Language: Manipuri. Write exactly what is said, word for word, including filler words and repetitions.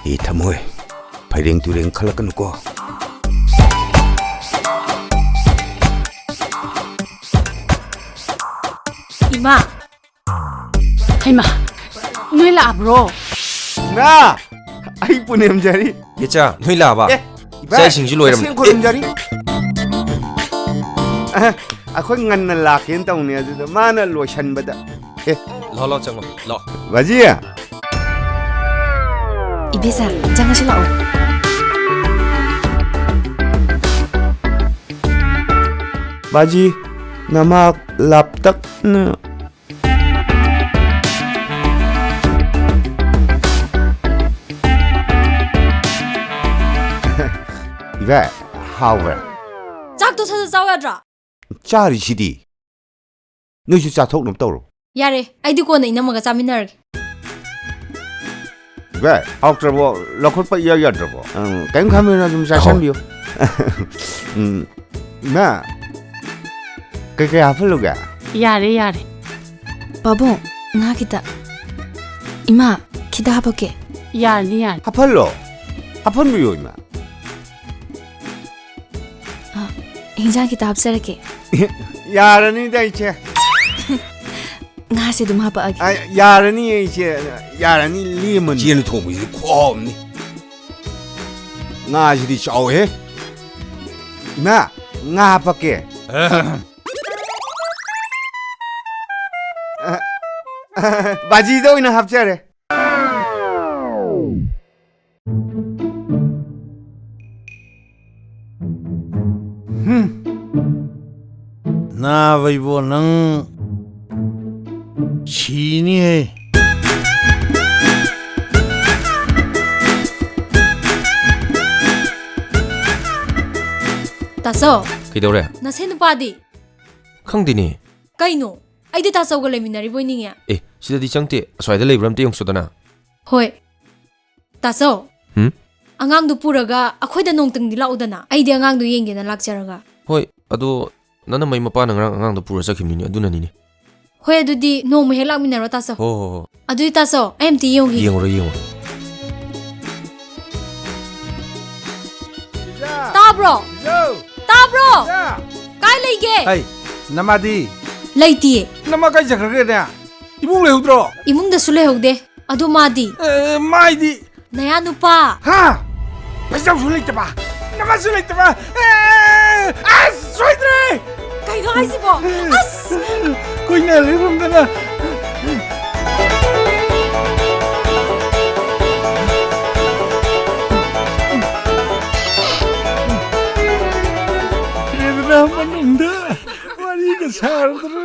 ꯑꯦ ꯊꯃꯣꯏ, ꯐꯩꯔꯦꯡ ꯇꯨꯔꯦꯡ ꯈꯜꯂꯛꯀꯅꯨꯀꯣ꯫ ꯏꯃꯥ! ꯍꯩꯃꯥ! ꯅꯣꯏ ꯂꯥꯛꯑꯕ꯭ꯔꯣ? ꯏꯃꯥ! ꯑꯩ ꯄꯨꯅꯦꯝꯖꯔꯤ꯫ ꯏꯆꯥ, ꯅꯣꯏ ꯂꯥꯛꯑꯕ? ꯑꯦ, ꯏꯕꯥꯏ, ꯏꯆꯥꯁꯤꯡꯁꯨ ꯂꯣꯏꯔꯝ-, ꯑꯁꯦꯡ ꯈꯨꯔꯨꯝꯖꯔꯤ꯫ ꯑꯍ, ꯑꯩꯈꯣꯏ ꯉꯟꯅ ꯂꯥꯛꯀꯦꯅ ꯇꯧꯅꯤ, ꯑꯗꯨꯗ ꯃꯥꯅ ꯂꯣꯏꯁꯟꯕꯗ꯫ ꯑꯦ꯫ ꯂꯥꯛꯑꯣ, ꯂꯥꯛꯑꯣ, ꯆꯪꯉꯣ, ꯂꯥꯛꯑꯣ꯫ ꯕꯥꯖꯤ! ꯏꯕꯦꯆꯥ, ꯆꯪꯉꯁꯤ ꯂꯥꯛꯑꯣ꯫ ꯕꯥꯖꯤ, ꯅꯃꯥ ꯂꯥꯞꯇꯛꯅ꯫ ꯏꯕꯥꯏ, ꯍꯥꯎꯕ꯭ꯔꯥ? ꯆꯥꯛꯇꯣ ꯁꯠ ꯁꯠ ꯆꯥꯎ ꯌꯥꯗ꯭ꯔꯥ? ꯆꯥꯔꯤꯁꯤꯗꯤ꯫ ꯅꯣꯏꯁꯨ ꯆꯥꯊꯣꯛꯅꯕ ꯇꯧꯔꯣ꯫ ꯌꯥꯔꯦ, ꯑꯩꯗꯤ ꯀꯣꯟꯅ ꯏꯅꯝꯃꯒ ꯆꯥꯃꯤꯟꯅꯔꯒꯦ꯫ ꯏꯕꯥꯏ, ꯍꯥꯎꯇ꯭ꯔꯕꯣ? ꯂꯧꯈꯠꯄ ꯏꯌꯥ ꯌꯥꯗ꯭ꯔꯕꯣ? ꯑꯪ, ꯀꯩꯝ ꯈꯟꯕꯤꯅꯨ, ꯑꯗꯨꯝ ꯆꯥꯁꯟꯕꯤꯌꯨ꯫ ꯎꯝ, ꯏꯃꯥ, ꯀꯩꯀꯩ ꯍꯥꯞꯐꯜꯂꯨꯒꯦ? ꯌꯥꯔꯦ, ꯌꯥꯔꯦ꯫ ꯄꯥꯕꯨꯡ, ꯉꯥ ꯈꯤꯇ꯫ ꯏꯃꯥ, ꯈꯤꯇ ꯍꯥꯄꯛꯀꯦ꯫ ꯌꯥꯔꯅꯤ, ꯌꯥꯔꯅꯤ꯫ ꯍꯥꯞꯐꯜꯂꯣ꯫ ꯍꯥꯞꯐꯟꯕꯤꯌꯣ, ꯏꯃꯥ꯫ ꯑ, ꯍꯤꯟꯖꯥꯡ ꯈꯤꯇ ꯍꯥꯞꯆꯔꯛꯀꯦ꯫ ꯌꯥꯔꯅꯤꯗ, ꯏꯆꯦ꯫ ꯉꯥꯁꯦ ꯑꯗꯨꯝ ꯍꯥꯄꯛꯑꯒꯦ꯫ ꯑ, ꯌꯥꯔꯅꯤ, ꯏꯆꯦ꯫ ꯌꯥꯔꯅꯤ, ꯂꯦꯝꯃꯅꯤ꯫ ꯏꯆꯦꯅ ꯊꯣꯡꯕꯁꯤꯗꯤ ꯈꯨꯍꯥꯎ ꯑꯃꯅꯤ꯫ ꯉꯥꯁꯤꯗꯤ ꯆꯥꯎꯋꯦꯍꯦ꯫ ꯏꯃꯥ, ꯉꯥ ꯍꯥꯄꯛꯀꯦ꯫ ꯑ꯫ ꯑ, ꯑ, ꯕꯥꯖꯤꯗ ꯑꯣꯏꯅ ꯍꯥꯞꯆꯔꯦ꯫ ꯍꯨꯝ꯫ ꯅꯥꯕ ꯏꯕꯣ, ꯅꯪ ꯁꯤꯅꯤꯍꯦ꯫ ꯇꯥꯆꯧ꯫ ꯀꯩꯗꯧꯔꯦ? ꯅꯁꯦ ꯅꯨꯄꯥꯗꯤ? ꯈꯪꯗꯦꯅꯦ꯫ ꯀꯩꯅꯣ? ꯑꯩꯗꯤ ꯇꯥꯆꯧꯒ ꯂꯩꯃꯤꯟꯅꯔꯤꯕꯣꯏ ꯅꯤꯡꯉꯦ꯫ ꯑꯦ, ꯁꯤꯗꯗꯤ ꯆꯪꯗꯦ꯫ ꯑꯁ꯭ꯋꯥꯏꯗ ꯂꯩꯕ꯭ꯔꯥ ꯑꯝꯇ ꯌꯦꯡꯉꯨꯆꯣꯗꯅ꯫ ꯍꯣꯏ꯫ ꯇꯥꯆꯧ꯫ ꯍꯨꯝ? ꯑꯉꯥꯡꯗꯨ ꯄꯨꯔꯒ ꯑꯩꯈꯣꯏꯗ ꯅꯣꯡꯇꯪꯗꯤ ꯂꯥꯛꯎꯗꯅ꯫ ꯑꯩꯗꯤ ꯑꯉꯥꯡꯗꯨ ꯌꯦꯡꯒꯦꯅ ꯂꯥꯛꯆꯔꯒ꯫ ꯍꯣꯏ, ꯑꯗꯣ ꯅꯅꯝꯃꯩ ꯃꯄꯥꯅ ꯉꯔꯥꯡ ꯑꯉꯥꯡꯗꯣ ꯄꯨꯔ ꯆꯠꯈꯤꯕꯅꯤꯅꯦ, ꯑꯗꯨꯅꯅꯤꯅꯦ꯫ ꯍꯣꯏ, ꯑꯗꯨꯗꯤ ꯅꯣꯡꯃ ꯍꯦꯛ ꯂꯥꯛꯃꯤꯟꯅꯔꯣ, ꯇꯥꯆꯧ꯫ ꯍꯣ, ꯍꯣ, ꯍꯣ꯫ ꯑꯗꯨꯗꯤ, ꯇꯥꯆꯧ, ꯑꯩ ꯑꯝꯇ ꯌꯦꯡꯉꯨꯈꯤꯒꯦ꯫ ꯌꯦꯡꯉꯨꯔꯣ, ꯌꯦꯡꯉꯨꯔꯣ꯫ ꯕ꯭ꯔꯣ? ꯌꯣ! ꯇꯥꯕ꯭ꯔꯣ? ꯌꯥ! ꯀꯥꯏ ꯂꯩꯒꯦ? ꯍꯩ, ꯅꯃꯥꯗꯤ? ꯂꯩꯇꯤꯌꯦ꯫ ꯅꯃꯥ ꯀꯥꯏ ꯆꯠꯈ꯭ꯔꯒꯦꯅꯦ? ꯏꯃꯨꯡ ꯂꯩꯍꯧꯗ꯭ꯔꯣ? ꯏꯃꯨꯡꯗꯁꯨ ꯂꯩꯍꯧꯗꯦ꯫ ꯑꯗꯣ ꯃꯥꯗꯤ? ꯑꯦ, ꯃꯥꯏꯗꯤ? ꯅꯌꯥ ꯅꯨꯄꯥ꯫ ꯍꯥ? ꯄꯩꯁꯥꯁꯨ ꯂꯩꯇꯕ, ꯅꯃꯥꯁꯨ ꯂꯩꯇꯕ꯫ ꯑꯦ, ꯑꯁ, ꯁꯣꯏꯗ꯭ꯔꯦ! ꯀꯩꯅꯣ ꯍꯥꯏꯁꯤꯕꯣ? ꯑꯁ! ꯀꯨꯏꯅ ꯂꯩꯔꯝꯗꯅ꯫ ꯃꯅꯨꯡꯗ ꯋꯥꯔꯤꯒ ꯁꯥꯔꯗꯅ꯫